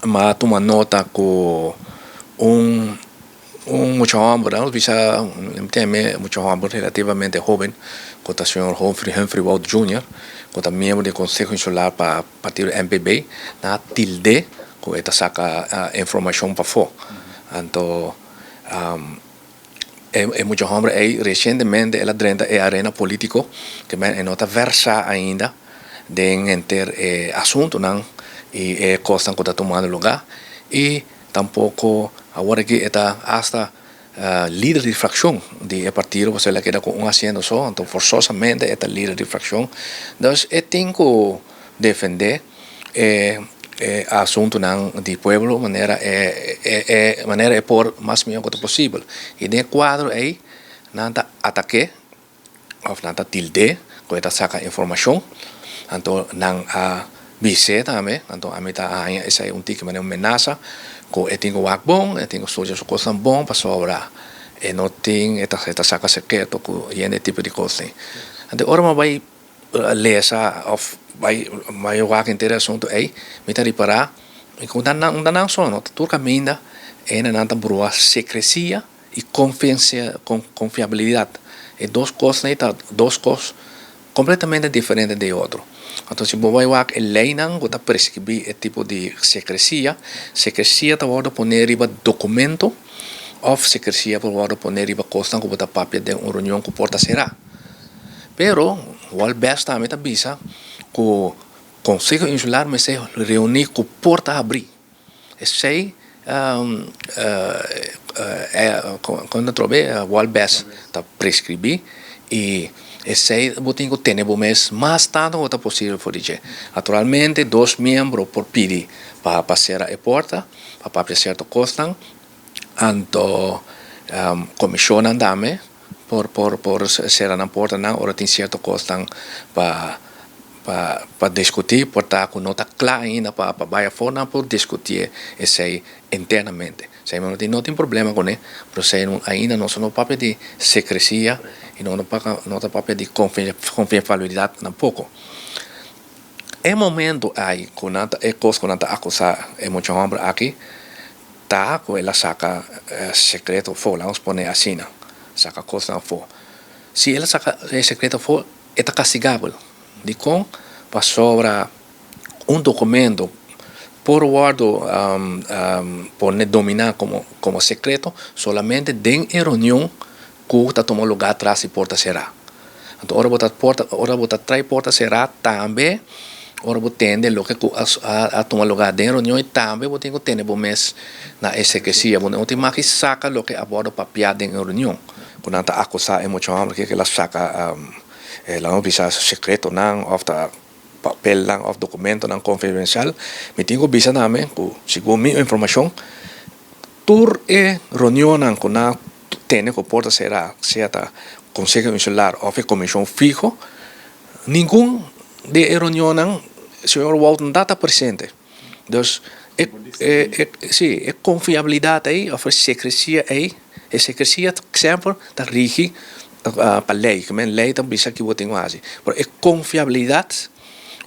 M'a tuma nota ku un un mucha hòmber, nos bisa teme mucha hòmber relativamente hóben, ku ta señor Humphrey Humphrey Wout Junior, ku ta miembro di Konseho Insular pa partido MPB, nan a tild'é ku e ta saka informashon pafó. Anto e mucha hòmber ei resientemente el a drenta e arena polítiko, ke men e no ta vèrsá ainda den henter e asuntunan i e kosnan ku ta tumando lugá i tampoko awor aki e ta asta lider di frakshon di e partido pasobra el a keda ku un asiento so, anto forsosamente e ta lider di frakshon. Dus e tin ku defendé e e asuntunan di pueblo manera e e manera e por mas mihó ku ta posibel. I den e kuadro ei nan ta atak'é òf nan ta tild'é ku e ta saka informashon. Anto nan a bis'é tambe, anto ami ta haña esei un tiki manera un menasa ku e tin ku wak bon, e tin ku studia su kosnan bon pasobra e no tin e ta saka sekreto ku yende tipo di kos ei. Anto ora mi a bai lesa of bai bai wak henter e asuntu ei, mi ta ripará ku nan nan unda nan so no ta tur kaminda e nan ta brua sekresia i konfiansia konfiabilidat. E dos kosnan ei ta dos kos kompletamente diferente di e otro. Anto si bo bai wak e leinan ku ta preskribí e tipo di sekresia, sekresia ta wòrdu poné riba dokumento òf sekresia por wòrdu poné riba kosnan ku bo ta papia den un reunion ku por ta será. Pero Walt Best tambe ta bisa ku Konseho Insular mester reuní ku porta habrí. Esei kon ta trobe Walt Best ta preskribí i esei bo tin ku tene bo mes mas tantu ku ta posibel for di dje. Naturalmente dos miembro por pidi pa sera e porta pa papia sierto kosnan, anto komishonnan tambe. Por por por sera nan portanan ora tin cierto cosnan pa pa pa discuti por ta cu no ta cla ainda pa pa bay afo nan por discuti esey internamente. Esey no tin no tin problema cune pero esey ainda nos no papia di secrecia y no no ta papia di confiabilidad tampoco. E momento ay cu nan ta e cos cu nan ta acusa e mucha homber aki Ta ku el a saka sekreto afó, laga nos pone asina, saka kosnan afó. Si el a saka e sekreto afó, e ta kastigabel. Dikon? Pasobra un dokumento por wòrdu pone dominá komo komo sekreto solamente den e reunion ku ta tuma lugá tras di porta será. Anto ora bo ta porta ora bo ta trae porta será tambe ora bo tende loke ku a a tuma lugá den reunion i tambe bo tin ku tene bo mes na e sekresia. Bo no tin mag di saka loke a wòrdu papiá den e reunion. Ku nan ta akusá e mucha hòmber ke el a saka laga nos bisa sekretonan òf ta papelnan òf dokumentonan konfidensial. Mi tin ku bisa tambe ku segun mi informashon Tur e reunionnan ku nan tene ku por ta será, sea ta Konseho Insular òf e Komishon Fiho, ningun di e reunionnan señor Wout no ta presente. Dus e e si e konfiabilidat ei òf e sekresia ei, e sekresia semper ta rigi pa lei, ke men lei ta bisa ki bo tin ku hasi. Pero e konfiabilidat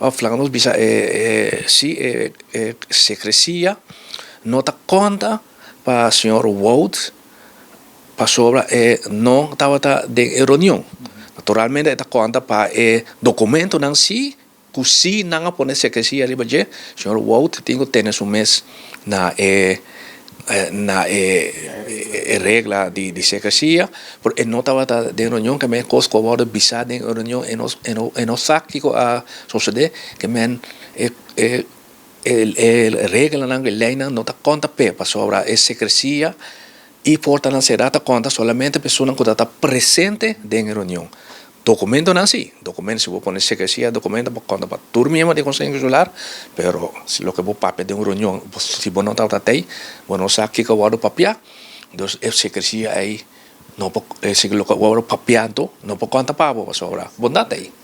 òf laga nos bisa e e si e e sekresia no ta konta pa señor Wout pasobra e no tabata den e reunion. Naturalmente e ta konta pa e dokumentonan si ku si nan a pone sekresia riba dje, señor Wout tin ku tene su mes na e na e regla di sekresia, pero e no tabata den reunion ke men kos ku a wòrdu bisa den e reunion e no e no sa kiko a sosodé ke men e e E reglanan, e leinan no ta konta p'e, pasobra e sekresia i portanan será ta konta solamente p'esunnan ku ta ta presente den e reunion. Dokumentonan sí, dokumento si bo pone sekresia dokumento bo konta pa tur miembro di e konseho insular, pero si loke bo papia den un reunion si bo no tabata t'ei bo no sa kiko a wòrdu papiá, dus e sekresia ei no por, loke a wòrdu papiá anto no por konta pa bo pasobra bo no ta t'ei.